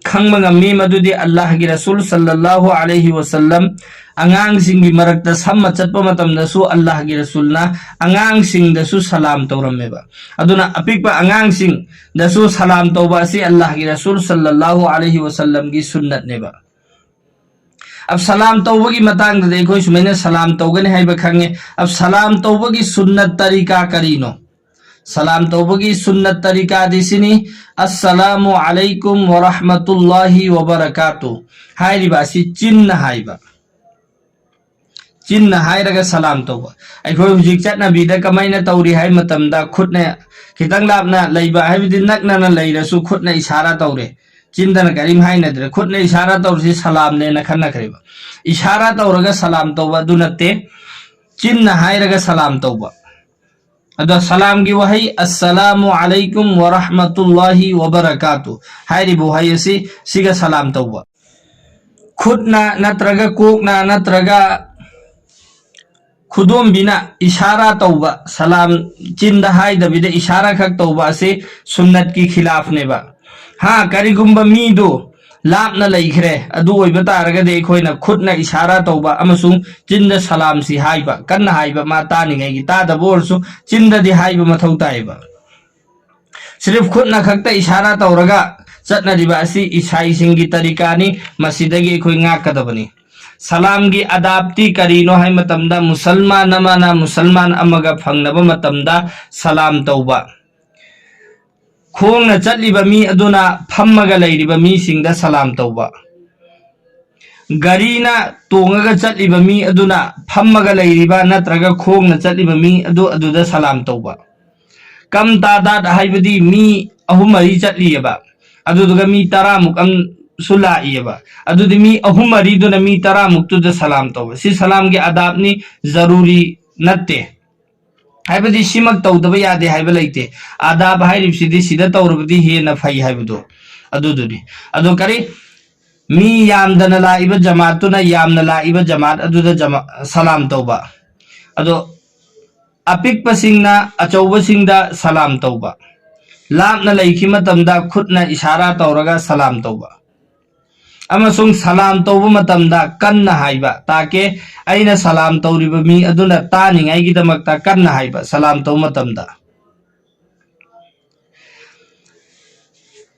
ꯈꯪꯕ ꯉꯝꯃꯤ, ꯃꯗꯨꯗꯤ ꯑꯜꯂꯥꯍꯒꯤ ꯔꯁꯨꯜ ꯁꯜꯂꯜꯂꯥꯍꯨ ꯑꯂꯩꯍꯤ ꯋꯁꯜꯂꯝ ꯑꯉꯥꯡꯁꯤꯡꯒꯤ ꯃꯔꯛꯇ ꯁꯝꯃ ꯆꯠꯄ ꯃꯇꯝꯗꯁꯨ ꯑꯜꯂꯥꯍꯒꯤ ꯔꯁꯨꯜꯅ ꯑꯉꯥꯡꯁꯤꯡꯗꯁꯨ ꯁꯂꯥꯝ ꯇꯧꯔꯝꯃꯦꯕ꯫ ꯑꯗꯨꯅ ꯑꯄꯤꯛꯄ ꯑꯉꯥꯡꯁꯤꯡꯗꯁꯨ ꯁꯂꯥꯝ ꯇꯧꯕ ꯑꯁꯤ ꯑꯜꯂꯥꯍꯒꯤ ꯔꯁꯨꯜ ꯁꯜꯂꯜꯂꯥꯍꯨ ꯑꯂꯩꯍꯤ ꯋꯁꯜꯂꯝꯒꯤ ꯁꯨꯟꯅꯠꯅꯦꯕ꯫ ꯑꯕ ꯁꯂꯥꯝ ꯇꯧꯕꯒꯤ ꯃꯇꯥꯡꯗꯗꯤ ꯑꯩꯈꯣꯏ ꯁꯨꯃꯥꯏꯅ ꯁꯂꯥꯝ ꯇꯧꯒꯅꯤ ꯍꯥꯏꯕ ꯈꯪꯉꯦ꯫ ꯑꯕ ꯁꯂꯥꯝ ꯇꯧꯕꯒꯤ ꯁꯨꯟꯅꯠ ꯇꯔꯤꯀꯥ ꯀꯔꯤꯅꯣ? ꯁꯂꯥꯝ ꯇꯧꯕꯒꯤ ꯁꯨꯟꯅꯠ ꯇꯔꯤꯀꯥꯗꯤ ꯁꯤꯅꯤ: "ꯑꯁꯁꯂꯥꯃꯨ ꯑꯂꯩꯀꯨꯝ ꯋꯔꯍꯃꯇꯨꯜꯂꯥꯍꯤ ꯋꯕꯔꯀꯥꯇꯨ" ꯍꯥꯏꯔꯤꯕ ꯑꯁꯤ ꯆꯤꯟꯅ ꯍꯥꯏꯕ꯫ ꯆꯤꯟꯅ ꯍꯥꯏꯔꯒ ꯁꯂꯥꯝ ꯇꯧꯕ꯫ ꯑꯩꯈꯣꯏ ꯍꯧꯖꯤꯛ ꯆꯠꯅꯕꯤꯗ ꯀꯃꯥꯏꯅ ꯇꯧꯔꯤ ꯍꯥꯏ ꯃꯇꯝꯗ, ꯈꯨꯠꯅ ꯈꯤꯇꯪ ꯂꯥꯞꯅ ꯂꯩꯕ, ꯍꯥꯏꯕꯗꯤ ꯅꯛꯅꯅ ꯂꯩꯔꯁꯨ ꯈꯨꯠꯅ ꯏꯁꯥꯔꯥ ꯇꯧꯔꯦ, ꯆꯤꯟꯗꯅ ꯀꯔꯤꯝ ꯍꯥꯏꯅꯗ꯭ꯔꯦ, ꯈꯨꯠꯅ ꯏꯁꯥꯔꯥ ꯇꯧꯔꯤꯁꯤ ꯁꯂꯥꯝꯅꯦꯅ ꯈꯟꯅꯈ꯭ꯔꯦꯕ꯫ ꯏꯁꯥꯔꯥ ꯇꯧꯔꯒ ꯁꯂꯥꯝ ꯇꯧꯕ ꯑꯗꯨ ꯅꯠꯇꯦ, ꯆꯤꯟꯅ ꯍꯥꯏꯔꯒ ꯁꯂꯥꯝ ꯇꯧꯕ꯫ ꯑꯗꯣ ꯁꯂꯥꯝꯒꯤ ꯋꯥꯍꯩ "ꯑꯁꯁꯂꯥꯃꯨ ꯑꯂꯩꯀꯨꯝ ꯋꯔꯍꯃꯇꯨꯜꯂꯥꯍꯤ ꯋꯕꯔꯀꯥꯇꯨ" ꯍꯥꯏꯔꯤꯕ ꯋꯥꯍꯩ ꯑꯁꯤ, ꯁꯤꯒ ꯁꯂꯥꯝ ꯇꯧꯕ꯫ ꯈꯨꯠꯅ ꯅꯠꯇ꯭ꯔꯒ ꯀꯣꯛꯅ ꯅꯠꯇ꯭ꯔꯒ ꯈꯨꯗꯣꯝꯕꯤꯅ ꯏꯁꯥꯔꯥ ꯇꯧꯕ, ꯁꯂꯥꯝ ꯆꯤꯟꯗ ꯍꯥꯏꯗꯕꯤꯗ ꯏꯁꯥꯔꯥ ꯈꯛ ꯇꯧꯕ ꯑꯁꯤ ꯁꯨꯟꯅꯠꯀꯤ ꯈꯤꯂꯥꯐꯅꯦꯕ꯫ ꯍꯥ, ꯀꯔꯤꯒꯨꯝꯕ ꯃꯤꯗꯨ ꯂꯥꯞꯅ ꯂꯩꯈ꯭ꯔꯦ꯫ ꯑꯗꯨ ꯑꯣꯏꯕ ꯇꯥꯔꯒꯗꯤ ꯑꯩꯈꯣꯏꯅ ꯈꯨꯠꯅ ꯏꯁꯥꯔꯥ ꯇꯧꯕ ꯑꯃꯁꯨꯡ ꯆꯤꯟꯗ ꯁꯂꯥꯝꯁꯤ ꯍꯥꯏꯕ, ꯀꯟꯅ ꯍꯥꯏꯕ, ꯃꯥ ꯇꯥꯅꯤꯡꯉꯥꯏꯒꯤ, ꯇꯥꯗꯕ ꯑꯣꯏꯔꯁꯨ ꯆꯤꯟꯗꯗꯤ ꯍꯥꯏꯕ ꯃꯊꯧ ꯇꯥꯏꯌꯦꯕ꯫ ꯁꯤꯔꯤꯐ ꯈꯨꯠꯅ ꯈꯛꯇ ꯏꯁꯥꯔꯥ ꯇꯧꯔꯒ ꯆꯠꯅꯔꯤꯕ ꯑꯁꯤ ꯏꯁꯥꯏꯁꯤꯡꯒꯤ ꯇꯔꯤꯀꯥꯅꯤ꯫ ꯃꯁꯤꯗꯒꯤ ꯑꯩꯈꯣꯏ ꯉꯥꯛꯀꯗꯕꯅꯤ꯫ ꯁꯂꯥꯝꯒꯤ ꯑꯗꯥꯞꯇꯤ ꯀꯔꯤꯅꯣ ꯍꯥꯏ ꯃꯇꯝꯗ, ꯃꯨꯁꯜꯃꯥꯟ ꯑꯃꯅ ꯃꯨꯁꯜꯃꯥꯟ ꯑꯃꯒ ꯐꯪꯅꯕ ꯃꯇꯝꯗ ꯁꯂꯥꯝ ꯇꯧꯕ, ꯈꯣꯡꯅ ꯆꯠꯂꯤꯕ ꯃꯤ ꯑꯗꯨꯅ ꯐꯝꯃꯒ ꯂꯩꯔꯤꯕ ꯃꯤꯁꯤꯡꯗ ꯁꯂꯥꯝ ꯇꯧꯕ, ꯒꯥꯔꯤꯅ ꯇꯣꯡꯉꯒ ꯆꯠꯂꯤꯕ ꯃꯤ ꯑꯗꯨꯅ ꯐꯝꯃꯒ ꯂꯩꯔꯤꯕ ꯅꯠꯇ꯭ꯔꯒ ꯈꯣꯡꯅ ꯆꯠꯂꯤꯕ ꯃꯤ ꯑꯗꯨ ꯑꯗꯨꯗ ꯁꯂꯥꯝ ꯇꯧꯕ꯫ ꯀꯝ ꯇꯥꯗꯥꯗ ꯍꯥꯏꯕꯗꯤ ꯃꯤ ꯑꯍꯨꯝ ꯃꯔꯤ ꯆꯠꯂꯤꯑꯕ, ꯑꯗꯨꯗꯨꯒ ꯃꯤ ꯇꯔꯥꯃꯨꯛ ꯑꯃꯁꯨ ꯂꯥꯛꯏꯑꯕ꯫ ꯑꯗꯨꯗꯤ ꯃꯤ ꯑꯍꯨꯝ ꯃꯔꯤꯗꯨꯅ ꯃꯤ ꯇꯔꯥꯃꯨꯛꯇꯨꯗ ꯁꯂꯥꯝ ꯇꯧꯕ, ꯁꯤ ꯁꯂꯥꯝꯒꯤ ꯑꯗꯥꯞꯅꯤ, ꯖꯔꯨꯔꯤ ꯅꯠꯇꯦ꯫ ꯍꯥꯏꯕꯗꯤ ꯁꯤꯃꯛ ꯇꯧꯗꯕ ꯌꯥꯗꯦ ꯍꯥꯏꯕ ꯂꯩꯇꯦ꯫ ꯑꯗꯥꯞ ꯍꯥꯏꯔꯤꯕꯁꯤꯗꯤ ꯁꯤꯗ ꯇꯧꯔꯕꯗꯤ ꯍꯦꯟꯅ ꯐꯩ ꯍꯥꯏꯕꯗꯣ ꯑꯗꯨꯗꯨꯅꯤ꯫ ꯑꯗꯣ ꯀꯔꯤ, ꯃꯤ ꯌꯥꯝꯗꯅ ꯂꯥꯛꯏꯕ ꯖꯃꯥꯠꯇꯨꯅ ꯌꯥꯝꯅ ꯂꯥꯛꯏꯕ ꯖꯃꯥꯠ ꯑꯗꯨꯗ ꯖꯃꯥ-, ꯁꯂꯥꯝ ꯇꯧꯕ꯫ ꯑꯗꯣ ꯑꯄꯤꯛꯄꯁꯤꯡꯅ ꯑꯆꯧꯕꯁꯤꯡꯗ ꯁꯂꯥꯝ ꯇꯧꯕ꯫ ꯂꯥꯞꯅ ꯂꯩꯈꯤ ꯃꯇꯝꯗ ꯈꯨꯠꯅ ꯏꯁꯥꯔꯥ ꯇꯧꯔꯒ ꯁꯂꯥꯝ ꯇꯧꯕ꯫ ꯑꯃꯁꯨꯡ ꯁꯂꯥꯝ ꯇꯧꯕ ꯃꯇꯝꯗ ꯀꯟꯅ ꯍꯥꯏꯕ꯫ ꯇꯥꯀꯦ, ꯑꯩꯅ ꯁꯂꯥꯝ ꯇꯧꯔꯤꯕ ꯃꯤ ꯑꯗꯨꯅ ꯇꯥꯅꯤꯡꯉꯥꯏꯒꯤꯗꯃꯛꯇ ꯀꯟꯅ ꯍꯥꯏꯕ ꯁꯂꯥꯝ ꯇꯧꯕ ꯃꯇꯝꯗ꯫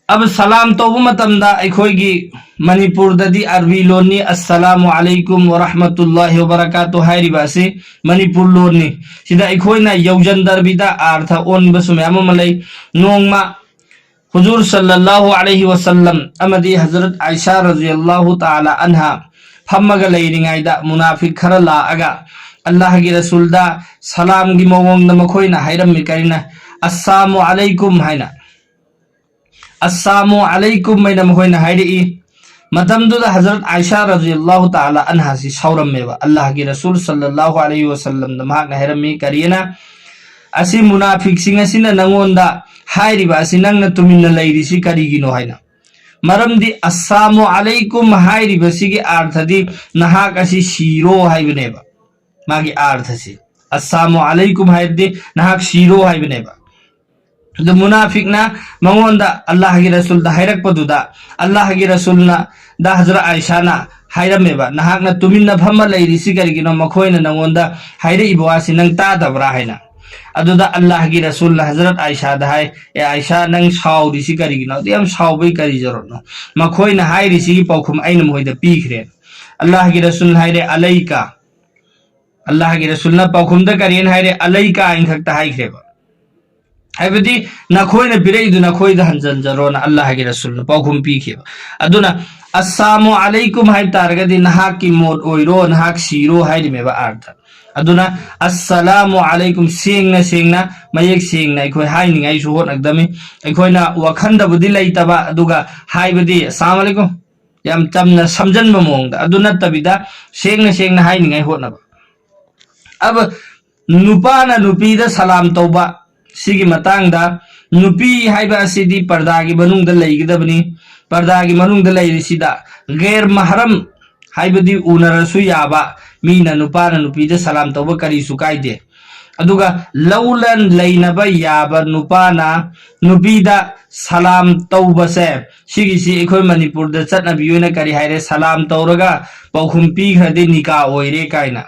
ꯑꯕ ꯁꯂꯥꯝ ꯇꯧꯕ ꯃꯇꯝꯗ ꯑꯩꯈꯣꯏꯒꯤ ꯃꯅꯤꯄꯨꯔꯗꯗꯤ ꯑꯔꯕꯤ ꯂꯣꯟꯅꯤ, "ꯑꯁꯁꯂꯥꯃꯨ ꯑꯂꯩꯀꯨꯝ ꯋꯔꯍꯃꯇꯨꯜꯂꯥꯍꯤ ꯋꯕꯔꯀꯥꯇꯨ" ꯍꯥꯏꯔꯤꯕ ꯑꯁꯤ ꯃꯅꯤꯄꯨꯔ ꯂꯣꯟꯅꯤ꯫ ꯁꯤꯗ ꯑꯩꯈꯣꯏꯅ ꯌꯧꯖꯟꯗꯔꯕꯤꯗ ꯑꯥꯔꯊ ꯑꯣꯟꯕꯁꯨ ꯃꯌꯥꯝ ꯑꯃ ꯂꯩ꯫ ꯅꯣꯡꯃ ꯍꯨꯖꯨꯔ ꯁꯜꯂꯜꯂꯥꯍꯨ ꯑꯂꯩꯍꯤ ꯋꯁꯜꯂꯝ ꯑꯃꯗꯤ ꯍꯖꯔꯠ ꯑꯥꯏꯁꯥ ꯔꯖꯤꯌꯜꯂꯥꯍꯨ ꯇꯥꯂꯥ ꯑꯟꯍꯥ ꯐꯝꯃꯒ ꯂꯩꯔꯤꯉꯩꯗ ꯃꯨꯅꯥꯐꯤꯛ ꯈꯔ ꯂꯥꯛꯑꯒ ꯑꯜꯂꯥꯍꯒꯤ ꯔꯁꯨꯜꯗ ꯁꯂꯥꯝꯒꯤ ꯃꯑꯣꯡꯗ ꯃꯈꯣꯏꯅ ꯍꯥꯏꯔꯝꯃꯤ ꯀꯔꯤꯅ, "ꯑꯁꯁꯥꯃꯨ ꯑꯂꯩꯀꯨꯝ" ꯍꯥꯏꯅ꯫ "ꯑꯁꯁꯥꯃꯨ ꯑꯂꯩꯀꯨꯝ" ꯍꯥꯏꯅ ꯃꯈꯣꯏꯅ ꯍꯥꯏꯔꯛꯏ꯫ ꯃꯇꯝꯗꯨꯗ ꯍꯖꯔꯠ ꯑꯥꯏꯁꯥ ꯔꯖꯤꯌꯜꯂꯥꯍꯨ ꯇꯥꯂꯥ ꯑꯟꯍꯥꯁꯤ ꯁꯥꯎꯔꯝꯃꯦꯕ꯫ ꯑꯜꯂꯥꯍꯒꯤ ꯔꯁꯨꯜ ꯁꯜꯂꯜꯂꯥꯍꯨ ꯑꯂꯩꯍꯤ ꯋꯁꯜꯂꯝꯗ ꯃꯍꯥꯛꯅ ꯍꯥꯏꯔꯝꯃꯤ ꯀꯔꯤꯅ, "ꯑꯁꯤ ꯃꯨꯅꯥꯐꯤꯛꯁꯤꯡ ꯑꯁꯤꯅ ꯅꯪꯉꯣꯟꯗ ꯍꯥꯏꯔꯤꯕ ꯑꯁꯤ ꯅꯪꯅ ꯇꯨꯃꯤꯟꯅ ꯂꯩꯔꯤꯁꯤ ꯀꯔꯤꯒꯤꯅꯣ?" ꯍꯥꯏꯅ꯫ ꯃꯔꯝꯗꯤ "ꯑꯁꯁꯥꯃꯨ ꯑꯂꯩꯀꯨꯝ" ꯍꯥꯏꯔꯤꯕꯁꯤꯒꯤ ꯑꯥꯔꯊꯗꯤ ꯅꯍꯥꯛ ꯑꯁꯤ ꯁꯤꯔꯣ ꯍꯥꯏꯕꯅꯦꯕ꯫ ꯃꯥꯒꯤ ꯑꯥꯔꯊꯁꯤ "ꯑꯁꯁꯥꯃꯨ ꯑꯂꯩꯀꯨꯝ" ꯍꯥꯏꯔꯗꯤ ꯅꯍꯥꯛ ꯁꯤꯔꯣ ꯍꯥꯏꯕꯅꯦꯕ꯫ ꯑꯗꯨ ꯃꯨꯅꯥꯐꯤꯛꯅ ꯃꯉꯣꯟꯗ ꯑꯜꯂꯥꯍꯒꯤ ꯔꯁꯨꯜꯗ ꯍꯥꯏꯔꯛꯄꯗꯨꯗ, ꯑꯜꯂꯥꯍꯒꯤ ꯔꯁꯨꯜꯅ ꯗ ꯍꯖꯔꯠ ꯑꯥꯏꯁꯥꯅ ꯍꯥꯏꯔꯝꯃꯦꯕ, "ꯅꯍꯥꯛꯅ ꯇꯨꯃꯤꯟꯅ ꯐꯝꯃ ꯂꯩꯔꯤꯁꯤ ꯀꯔꯤꯒꯤꯅꯣ? ꯃꯈꯣꯏꯅ ꯅꯪꯉꯣꯟꯗ ꯍꯥꯏꯔꯛꯏꯕ ꯋꯥꯁꯤ ꯅꯪ ꯇꯥꯗꯕ꯭ꯔꯥ?" ꯍꯥꯏꯅ꯫ ꯑꯗꯨꯗ ꯑꯜꯂꯥꯍꯒꯤ ꯔꯁꯨꯜꯅ ꯍꯖꯔꯠ ꯑꯥꯏꯁꯥꯗ ꯍꯥꯏ, "ꯑꯦ ꯑꯥꯏꯁꯥ, ꯅꯪ ꯁꯥꯎꯔꯤꯁꯤ ꯀꯔꯤꯒꯤꯅꯣ? ꯑꯗꯨ ꯌꯥꯝ ꯁꯥꯎꯕꯩ ꯀꯔꯤ ꯖꯔꯨꯔꯠꯅꯣ? ꯃꯈꯣꯏꯅ ꯍꯥꯏꯔꯤꯁꯤꯒꯤ ꯄꯥꯎꯈꯨꯝ ꯑꯩꯅ ꯃꯈꯣꯏꯗ ꯄꯤꯈ꯭ꯔꯦ꯫" ꯑꯜꯂꯥꯍꯒꯤ ꯔꯁꯨꯜꯅ ꯍꯥꯏꯔꯦ, "ꯑꯂꯩꯀ꯫" ꯑꯜꯂꯥꯍꯒꯤ ꯔꯁꯨꯜꯅ ꯄꯥꯎꯈꯨꯝꯗ ꯀꯔꯤꯅ ꯍꯥꯏꯔꯦ? "ꯑꯂꯩꯀ" ꯍꯥꯏꯅ ꯈꯛꯇ ꯍꯥꯏꯈ꯭ꯔꯦꯕ꯫ ꯍꯥꯏꯕꯗꯤ ꯅꯈꯣꯏꯅ ꯄꯤꯔꯛꯏꯗꯨ ꯅꯈꯣꯏꯗ ꯍꯟꯖꯟꯖꯔꯣꯅ ꯑꯜꯂꯥꯍꯒꯤ ꯔꯁꯨꯜꯅ ꯄꯥꯎꯈꯨꯝ ꯄꯤꯈꯤꯕ꯫ ꯑꯗꯨꯅ "ꯑꯁꯁꯥꯃꯨ ꯑꯂꯩꯀꯨꯝ" ꯍꯥꯏꯕ ꯇꯥꯔꯒꯗꯤ ꯅꯍꯥꯛꯀꯤ ꯃꯣꯠ ꯑꯣꯏꯔꯣ, ꯅꯍꯥꯛ ꯁꯤꯔꯣ ꯍꯥꯏꯔꯤꯃꯦꯕ ꯑꯥꯔꯊ꯫ ꯑꯗꯨꯅ "ꯑꯁꯁꯂꯥꯃꯨ ꯑꯂꯩꯀꯨꯝ" ꯁꯦꯡꯅ ꯁꯦꯡꯅ, ꯃꯌꯦꯛ ꯁꯦꯡꯅ ꯑꯩꯈꯣꯏ ꯍꯥꯏꯅꯤꯡꯉꯥꯏꯁꯨ ꯍꯣꯠꯅꯒꯗꯕꯅꯤ꯫ ꯑꯩꯈꯣꯏꯅ ꯋꯥꯈꯟꯗꯕꯨꯗꯤ ꯂꯩꯇꯕ, ꯑꯗꯨꯒ ꯍꯥꯏꯕꯗꯤ "ꯑꯁꯁꯥꯃꯨ ꯑꯂꯩꯀꯨꯝ" ꯌꯥꯝ ꯆꯝꯅ ꯁꯝꯖꯟꯕ ꯃꯑꯣꯡꯗ, ꯑꯗꯨ ꯅꯠꯇꯕꯤꯗ ꯁꯦꯡꯅ ꯁꯦꯡꯅ ꯍꯥꯏꯅꯤꯡꯉꯥꯏ ꯍꯣꯠꯅꯕ꯫ ꯑꯕ ꯅꯨꯄꯥꯅ ꯅꯨꯄꯤꯗ ꯁꯂꯥꯝ ꯇꯧꯕ ꯁꯤꯒꯤ ꯃꯇꯥꯡꯗ, ꯅꯨꯄꯤ ꯍꯥꯏꯕ ꯑꯁꯤꯗꯤ ꯄꯔꯗꯥꯒꯤ ꯃꯅꯨꯡꯗ ꯂꯩꯒꯗꯕꯅꯤ꯫ ꯄꯔꯗꯥꯒꯤ ꯃꯅꯨꯡꯗ ꯂꯩꯔꯤꯁꯤꯗ ꯒꯩꯔ ꯃꯍꯔꯝ, ꯍꯥꯏꯕꯗꯤ ꯎꯅꯔꯁꯨ ꯌꯥꯕ ꯃꯤꯅ ꯅꯨꯄꯥꯅ ꯅꯨꯄꯤꯗ ꯁꯂꯥꯝ ꯇꯧꯕ ꯀꯔꯤꯁꯨ ꯀꯥꯏꯗꯦ꯫ ꯑꯗꯨꯒ ꯂꯧ ꯂꯟ ꯂꯩꯅꯕ ꯌꯥꯕ ꯅꯨꯄꯥꯅ ꯅꯨꯄꯤꯗ ꯁꯂꯥꯝ ꯇꯧꯕꯁꯦ, ꯁꯤꯒꯤꯁꯤ ꯑꯩꯈꯣꯏ ꯃꯅꯤꯄꯨꯔꯗ ꯆꯠꯅꯕꯤ ꯑꯣꯏꯅ ꯀꯔꯤ ꯍꯥꯏꯔꯦ? ꯁꯂꯥꯝ ꯇꯧꯔꯒ ꯄꯥꯎꯈꯨꯝ ꯄꯤꯈ꯭ꯔꯗꯤ ꯅꯤꯀꯥ ꯑꯣꯏꯔꯦ ꯀꯥꯏꯅ꯫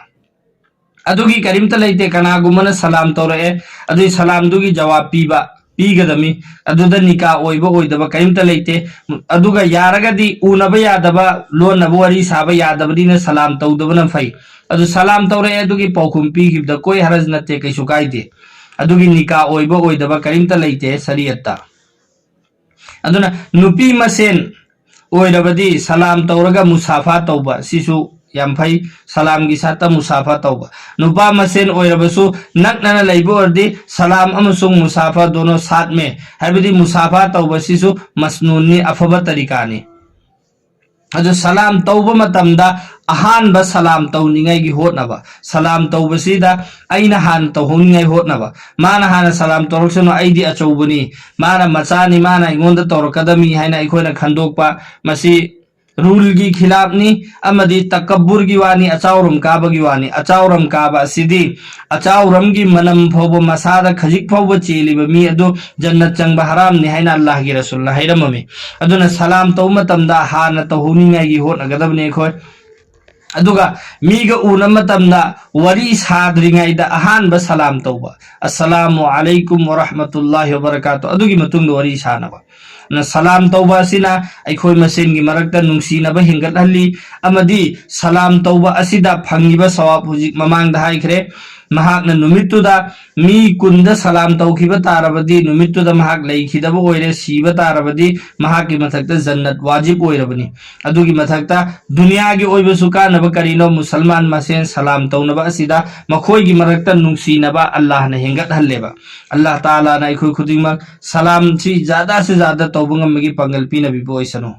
ꯑꯗꯨꯒꯤ ꯀꯔꯤꯝꯇ ꯂꯩꯇꯦ꯫ ꯀꯅꯥꯒꯨꯝꯕꯅ ꯁꯂꯥꯝ ꯇꯧꯔꯛꯑꯦ, ꯑꯗꯨꯒꯤ ꯁꯂꯥꯝꯗꯨꯒꯤ ꯖꯋꯥꯕ ꯄꯤꯕ, ꯄꯤꯒꯗꯕꯅꯤ꯫ ꯑꯗꯨꯗ ꯅꯤꯀꯥ ꯑꯣꯏꯕ ꯑꯣꯏꯗꯕ ꯀꯔꯤꯝꯇ ꯂꯩꯇꯦ꯫ ꯑꯗꯨꯒ ꯌꯥꯔꯒꯗꯤ ꯎꯅꯕ ꯌꯥꯗꯕ, ꯂꯣꯟꯅꯕ ꯋꯥꯔꯤ ꯁꯥꯕ ꯌꯥꯗꯕꯅꯤꯅ ꯁꯂꯥꯝ ꯇꯧꯗꯕꯅ ꯐꯩ꯫ ꯑꯗꯨ ꯁꯂꯥꯝ ꯇꯧꯔꯛꯑꯦ, ꯑꯗꯨꯒꯤ ꯄꯥꯎꯈꯨꯝ ꯄꯤꯈꯤꯕꯗ ꯀꯣꯏ ꯍꯔꯖ ꯅꯠꯇꯦ, ꯀꯩꯁꯨ ꯀꯥꯏꯗꯦ꯫ ꯑꯗꯨꯒꯤ ꯅꯤꯀꯥ ꯑꯣꯏꯕ ꯑꯣꯏꯗꯕ ꯀꯔꯤꯝꯇ ꯂꯩꯇꯦ ꯁꯔꯤꯌꯠꯇ꯫ ꯑꯗꯨꯅ ꯅꯨꯄꯤ ꯃꯁꯦꯟ ꯑꯣꯏꯔꯕꯗꯤ ꯁꯂꯥꯝ ꯇꯧꯔꯒ ꯃꯨꯁꯥꯐꯥ ꯇꯧꯕ, ꯁꯤꯁꯨ ꯌꯥꯝ ꯐꯩ꯫ ꯁꯂꯥꯝꯒꯤ ꯁꯥꯠꯇ ꯃꯨꯁꯥꯐꯥ ꯇꯧꯕ꯫ ꯅꯨꯄꯥ ꯃꯁꯦꯟ ꯑꯣꯏꯔꯕꯁꯨ ꯅꯛꯅꯅ ꯂꯩꯕ ꯑꯣꯏꯔꯗꯤ ꯁꯂꯥꯝ ꯑꯃꯁꯨꯡ ꯃꯨꯁꯥꯐꯥ ꯗꯣꯅꯣ ꯁꯥꯠ ꯃꯦ, ꯍꯥꯏꯕꯗꯤ ꯃꯨꯁꯥꯐꯥ ꯇꯧꯕꯁꯤꯁꯨ ꯃꯁꯅꯨꯟꯅꯤ, ꯑꯐꯕ ꯇꯔꯤꯀꯥꯅꯤ꯫ ꯑꯗꯨ ꯁꯂꯥꯝ ꯇꯧꯕ ꯃꯇꯝꯗ ꯑꯍꯥꯟꯕ ꯁꯂꯥꯝ ꯇꯧꯅꯤꯡꯉꯥꯏꯒꯤ ꯍꯣꯠꯅꯕ, ꯁꯂꯥꯝ ꯇꯧꯕꯁꯤꯗ ꯑꯩꯅ ꯍꯥꯟꯅ ꯇꯧꯍꯧꯅꯤꯡꯉꯥꯏ ꯍꯣꯠꯅꯕ꯫ ꯃꯥꯅ ꯍꯥꯟꯅ ꯁꯂꯥꯝ ꯇꯧꯔꯛꯁꯅꯨ, ꯑꯩꯗꯤ ꯑꯆꯧꯕꯅꯤ, ꯃꯥꯅ ꯃꯆꯥꯅꯤ, ꯃꯥꯅ ꯑꯩꯉꯣꯟꯗ ꯇꯧꯔꯛꯀꯗꯕꯅꯤ ꯍꯥꯏꯅ ꯑꯩꯈꯣꯏꯅ ꯈꯟꯗꯣꯛꯄ, ꯃꯁꯤ ꯔꯨꯜꯒꯤ ꯈꯤꯂꯥꯞꯅꯤ ꯑꯃꯗꯤ ꯇꯀꯕꯨꯔꯒꯤ ꯋꯥꯅꯤ, ꯑꯆꯥꯎꯔꯝ ꯀꯥꯕꯒꯤ ꯋꯥꯅꯤ꯫ ꯑꯆꯥꯎꯔꯝ ꯀꯥꯕ ꯑꯁꯤꯗꯤ ꯑꯆꯥꯎꯔꯝꯒꯤ ꯃꯅꯝ ꯐꯥꯎꯕ, ꯃꯁꯥꯗ ꯈꯖꯤꯛ ꯐꯥꯎꯕ ꯆꯦꯜꯂꯤꯕ ꯃꯤ ꯑꯗꯨ ꯖꯟꯅꯠ ꯆꯪꯕ ꯍꯔꯥꯝꯅꯤ ꯍꯥꯏꯅ ꯑꯜꯂꯥꯍꯒꯤ ꯔꯁꯨꯜꯅ ꯍꯥꯏꯔꯝꯃꯝꯃꯤ꯫ ꯑꯗꯨꯅ ꯁꯂꯥꯝ ꯇꯧꯕ ꯃꯇꯝꯗ ꯍꯥꯟꯅ ꯇꯧꯍꯧꯅꯤꯡꯉꯥꯏꯒꯤ ꯍꯣꯠꯅꯒꯗꯕꯅꯤ ꯑꯩꯈꯣꯏ꯫ ꯑꯗꯨꯒ ꯃꯤꯒ ꯎꯅꯕ ꯃꯇꯝꯗ ꯋꯥꯔꯤ ꯁꯥꯗ꯭ꯔꯤꯉꯩꯗ ꯑꯍꯥꯟꯕ ꯁꯂꯥꯝ ꯇꯧꯕ, "ꯑꯁꯁꯂꯥꯃꯨ ꯑꯂꯩꯀꯨꯝ ꯋꯔꯍꯃꯇꯨꯜꯂꯥꯍꯤ ꯋꯕꯔꯀꯥꯇꯨ", ꯑꯗꯨꯒꯤ ꯃꯇꯨꯡꯗ ꯋꯥꯔꯤ ꯁꯥꯅꯕ꯫ ꯅ ꯁꯂꯥꯝ ꯇꯧꯕ ꯑꯁꯤꯅ ꯑꯩꯈꯣꯏ ꯃꯁꯦꯟꯒꯤ ꯃꯔꯛꯇ ꯅꯨꯡꯁꯤꯅꯕ ꯍꯦꯟꯒꯠꯍꯜꯂꯤ, ꯑꯃꯗꯤ ꯁꯂꯥꯝ ꯇꯧꯕ ꯑꯁꯤꯗ ꯐꯪꯉꯤꯕ ꯁꯋꯥꯕ ꯍꯧꯖꯤꯛ ꯃꯃꯥꯡꯗ ꯍꯥꯏꯈ꯭ꯔꯦ꯫ ꯃꯍꯥꯛꯅ ꯅꯨꯃꯤꯠꯇꯨꯗ ꯃꯤ ꯀꯨꯟꯗ ꯁꯂꯥꯝ ꯇꯧꯈꯤꯕ ꯇꯥꯔꯕꯗꯤ, ꯅꯨꯃꯤꯠꯇꯨꯗ ꯃꯍꯥꯛ ꯂꯩꯈꯤꯗꯕ ꯑꯣꯏꯔꯦ, ꯁꯤꯕ ꯇꯥꯔꯕꯗꯤ ꯃꯍꯥꯛꯀꯤ ꯃꯊꯛꯇ ꯖꯟꯅꯠ ꯋꯥꯖꯤꯕ ꯑꯣꯏꯔꯕꯅꯤ꯫ ꯑꯗꯨꯒꯤ ꯃꯊꯛꯇ ꯗꯨꯅꯤꯌꯥꯒꯤ ꯑꯣꯏꯕꯁꯨ ꯀꯥꯟꯅꯕ ꯀꯔꯤꯅꯣ? ꯃꯨꯁꯜꯃꯥꯟ ꯃꯁꯦꯟ ꯁꯂꯥꯝ ꯇꯧꯅꯕ ꯑꯁꯤꯗ ꯃꯈꯣꯏꯒꯤ ꯃꯔꯛꯇ ꯅꯨꯡꯁꯤꯅꯕ ꯑꯜꯂꯥꯍꯅ ꯍꯦꯟꯒꯠꯍꯜꯂꯦꯕ꯫ ꯑꯜꯂꯥꯍ ꯇꯥꯂꯥꯅ ꯑꯩꯈꯣꯏ ꯈꯨꯗꯤꯡꯃꯛ ꯁꯂꯥꯝꯁꯤ ꯖ꯭ꯌꯥꯗꯥ ꯁꯦ ꯖ꯭ꯌꯥꯗꯥ ꯇꯧꯕ ꯉꯝꯕꯒꯤ ꯄꯥꯡꯒꯜ ꯄꯤꯅꯕꯤꯕ ꯑꯣꯏꯁꯅꯨ꯫